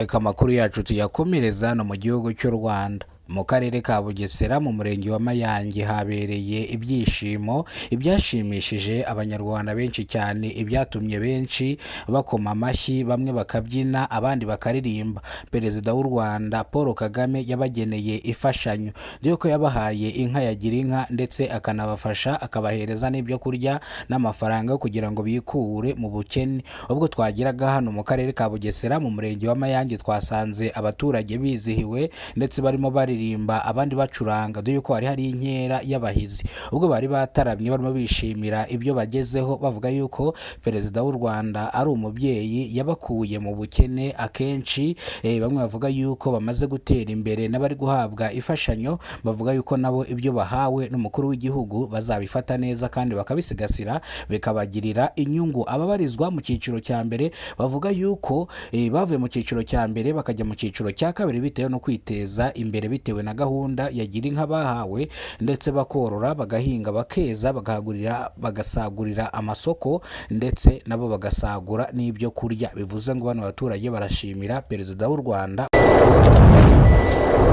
Reka amakuru yacu tuyakomereza hano mu gihugu cy'u Rwanda. Mu karere ka Bugesera mu murenge wa Mayange habereye ibyishimo, ibyashimishije abanyarwanda benshi cyane, ibyatumye benshi bakoma amashyi, bamwe bakabyina, abandi bakaririmba. Perezida w'u Rwanda Paul Kagame yabageneye imfashanyo y'uko yabahaye inka ya Girinka, ndetse akanabafasha akabahereza n'ibyo kurya n'amafaranga kugira ngo bikure mu bukene. Ubwo twageraga hano mu karere ka Bugesera mu murenge wa Mayange, twasanze abaturage bizihiwe ndetse barimo baririmba, abandi bacuranga, dore yuko hari hari inkera y'abahizi. Ubwo bari bataramye barimo bishimira ibyo bagezeho, bavuga yuko perezida w'u Rwanda ari umubyeyi yabakuye mu bukene. Akenshi bamwe bavuga yuko bamaze gutera imbere, n'abari guhabwa imfashanyo bavuga yuko nabo ibyo bahawe n'umukuru w'igihugu bazabifata neza kandi bakabisigasira bikabagirira inyungu. Ababarizwa mu cyiciro cya mbere bavuga yuko bavuye mu cyiciro cya mbere bakajya mu cyiciro cya kabiri bitewe no kwiteza imbere, bitewe na gahunda ya Girinka bahawe, ndetse bakorora, bagahinga, bakeza, bagahagurira, bagasagurira amasoko, ndetse nabo bagasagura n'ibyo kurya. Bivuze ngo bano baturage barashimira perezida w'u Rwanda.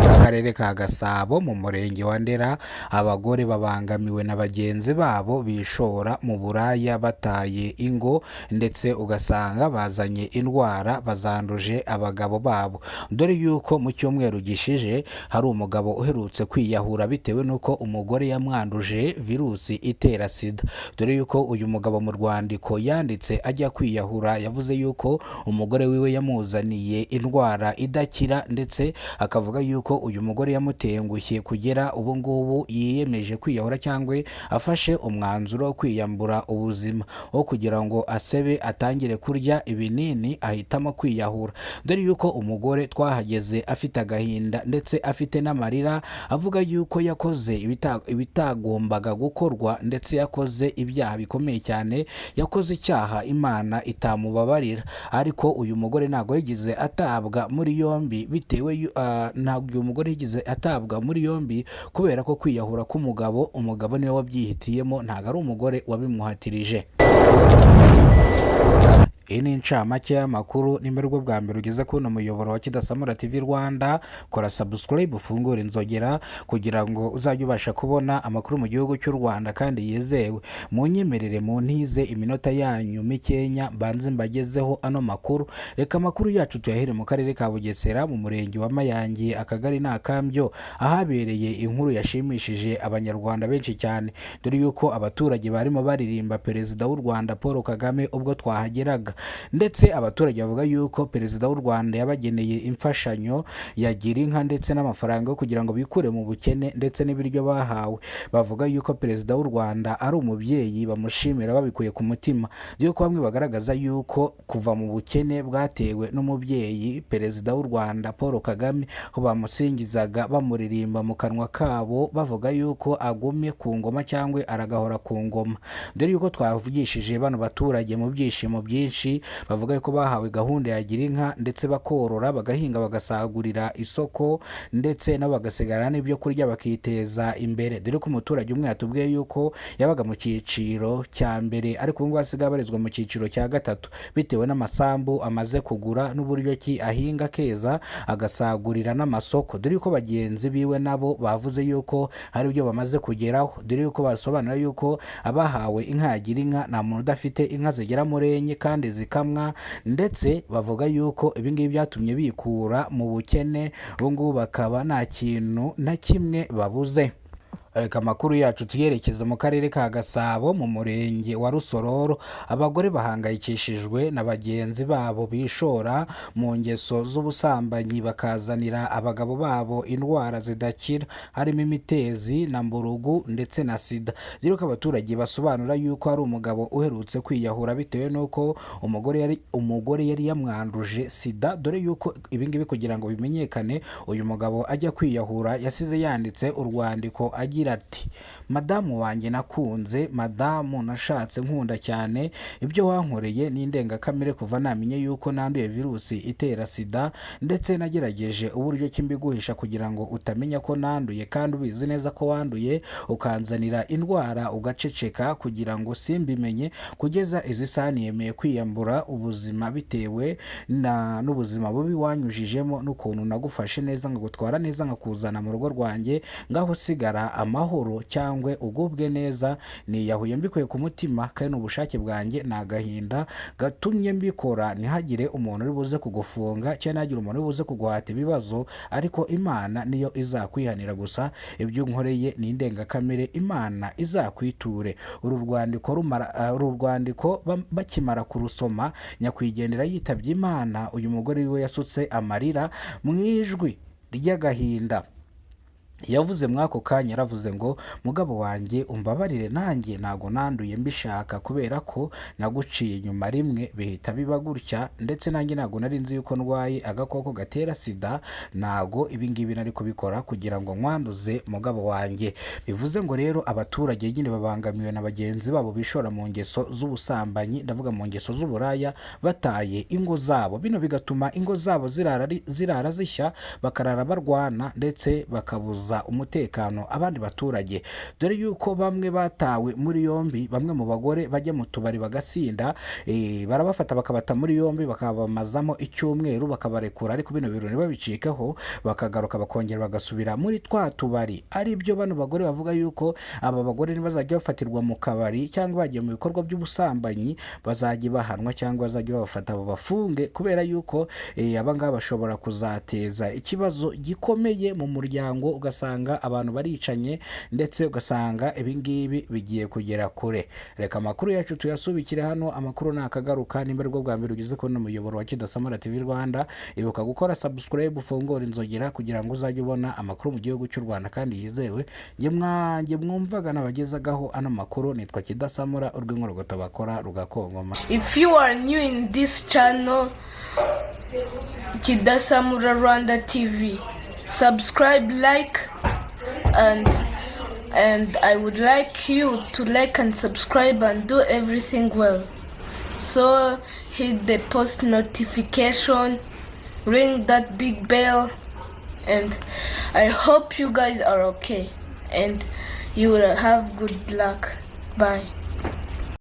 Mu karere ka Gasabo mu murenge wa Ndera, abagore babangamiwe na bagenzi babo bishora mu buraya bataye ingo, ndetse ugasanga bazanye indwara bazanduje abagabo babo. Dore yuko mu cyumweru gishije hari umugabo uherutse kwiyahura bitewe n'uko umugore yamwanduje virusi itera sida. Dore yuko uyu mugabo mu rwandiko yanditse ajya kwiyahura yavuze yuko umugore wiwe yamuzaniye indwara idakira, ndetse akavuga yuko uyu mugore yamutengushye kugera ubu ngubu yiyemeje kwiyahura cyangwa afashe umwanzuro wo kwiyambura ubuzima, wo kugira ngo asebe atangire kurya ibinini ahitamo kwiyahura. Dore yuko umugore twahageze afite agahinda ndetse afite n'amarira, avuga yuko yakoze ibitagombaga gukorwa, ndetse yakoze ibyaha bikomeye cyane, yakoze icyaha Imana itamubabarira. Ariko uyu mugore ntabwo yigeze atabwa muri yombi bitewe ntabwo uyu mugore yigeze atabwa muri yombi kubera ko kwiyahura k'umugabo, umugabo niwe wabyihitiyemo, ntabwo ari umugore wabimuhatirije. Iyi ni incamake y'amakuru. Nimba aribwo bwa mbere ugeze kuri uno muyoboro wa Kidasamura TV Rwanda, kora subscribe, ufungure inzogera kugira ngo uzajye ubasha kubona amakuru mu gihugu cy'u Rwanda kandi yizewe. Munyemerere muntize iminota yanyu mikenya mbanze mbagezeho ano makuru. Reka amakuru yacu tuyahere mu karere ka Bugesera mu murenge wa Mayange, akagari ni Akambyo, ahabereye inkuru yashimishije abanyarwanda benshi cyane. Dore yuko abaturage barimo baririmba perezida w'u Rwanda Paul Kagame ubwo twahageraga, ndetse abaturage bavuga yuko perezida w'u Rwanda yabageneye imfashanyo ya Girinka ndetse n'amafaranga yo kugira ngo bikure mu bukene, ndetse n'ibiryo bahawe. Bavuga yuko perezida w'u Rwanda ari umubyeyi, bamushimira babikuye ku mutima, yuko bamwe bagaragaza yuko kuva mu bukene bwatewe n'umubyeyi perezida w'u Rwanda Paul Kagame, aho bamusingizaga bamuririmba mu kanwa kabo bavuga yuko agumye ku ngoma cyangwa aragahora ku ngoma. Dore yuko twavugishije bano baturage mu byishimo byinshi, bavuga ko bahawe gahunda ya Girinka, ndetse bakorora, bagahinga, bagasagurira isoko, ndetse nabo bagasigara n'ibyo kurya bakiteza imbere. Dore ko umuturage umwe yatubwiye yuko yabaga mu cyiciro cya mbere, ariko ubu ngubu asigaye abarizwa mu cyiciro cya gatatu bitewe n'amasambu amaze kugura n'uburyo ki ahinga akeza agasagurira n'amasoko. Dore yuko bagenzi biwe nabo bavuze yuko hari ibyo bamaze kugeraho. Dore yuko basobanura yuko abahawe inka ya Girinka nta muntu udafite inka zigera muri enye kandi zikamwa, ndetse bavuga yuko ibi ngibi byatumye bikura mu bukene, ubu ngubu bakaba nta kintu na kimwe babuze. Reka amakuru yacu tuyerekeze mu karere ka Gasabo mu murenge wa Rusororo. Abagore bahangayikishijwe na bagenzi babo bishora mu ngeso z'ubusambanyi bakazanira abagabo babo indwara zidakira, harimo imitezi na mburugu ndetse na sida. Rero ko abaturage basobanura yuko hari umugabo uherutse kwiyahura bitewe n'uko umugore yari yamwanduje sida. Dore yuko ibingibi kugira ngo bimenyekane, uyu mugabo ajya kwiyahura yasize yanditse urwandiko agira agira ati: "Madamu wanjye nakunze, madamu nashatse nkunda cyane, ibyo wankoreye ni indengakamere. Kuva namenye yuko nanduye virusi itera sida, ndetse nagerageje uburyo ki mbiguhisha kugira ngo utamenya ko nanduye, kandi ubizi neza ko wanduye, ukanzanira indwara ugaceceka kugira ngo simbimenye, kugeza izi saha niyemeye kwiyambura ubuzima bitewe n'ubuzima bubi wanyujijemo n'ukuntu nagufashe neza, nkagutwara neza, nkakuzana mu rugo rwanjye. Ngaho sigara amahoro cyangwa ugubwe neza. Niyahuye mbikuye ku mutima kandi ni ubushake bwanjye, ni agahinda gatumye mbikora. Ntihagire umuntu uri buze kugufunga cyangwa ntihagire umuntu uri buze kuguhata ibibazo, ariko Imana niyo izakwihanira. Gusa ibyo unkoreye ni indengakamere, Imana izakwiture." Uru rwandiko bakimara kurusoma, nyakwigendera yitabye Imana, uyu mugore wiwe yasutse amarira mu ijwi ry'agahinda. Yavuze muri ako kanya, yaravuze ngo: "Mugabo wanjye, umbabarire, nanjye ntago nanduye mbishaka, kubera ko naguciye inyuma rimwe bihita biba gutya, ndetse nanjye ntago nari nzi yuko ndwaye agakoko gatera sida, ntago ibingibi nari kubikora kugira ngo nkwanduze, mugabo wanjye." Bivuze ngo rero abaturage nyine babangamiwe na bagenzi babo bishora mu ngeso z'ubusambanyi, ndavuga mu ngeso z'uburaya, bataye ingo zabo. Bino bigatuma ingo zabo zirara zishya, bakarara barwana, ndetse bakabuza umutekano abandi baturage, dore yuko bamwe batawe muri yombi. Bamwe mu bagore bajya mu tubari bagasinda, barabafata bakabata muri yombi, bakabamazamo icyumweru, bakabarekura, ariko bino bintu ntibabicikeho, bakagaruka bakongera bagasubira muri twa tubari. Ari byo bano bagore bavuga yuko aba bagore ntibazajya bafatirwa mu kabari cyangwa bagiye mu bikorwa by'ubusambanyi, bazajya bahanwa cyangwa bazajya babafata babafunge, kubera yuko aba ngaba bashobora kuzateza ikibazo gikomeye mu muryango, ugasanga abantu baricanye, ndetse ugasanga ibingibi bigiye kugera kure. Reka amakuru yacu tuyasubikire hano, amakuru nakagaruka. Nimba aribwo bwa mbere ugeze kubona umuyoboro wa Kidasamura TV Rwanda, ibuka gukora subscribe, ufungure inzogera kugira ngo uzajye ubona amakuru mu gihugu cy'u Rwanda kandi yizewe. Njye mwanjye mwumvaga nabagezagaho ano makuru nitwa Kidasamura, urw'inkorogoto bakora rugakongoma. If you are new in this channel, Kidasamura Rwanda TV, subscribe, like, and I would like you to like and subscribe and do everything well. So hit the post notification, ring that big bell, and I hope you guys are okay and you will have good luck. Bye.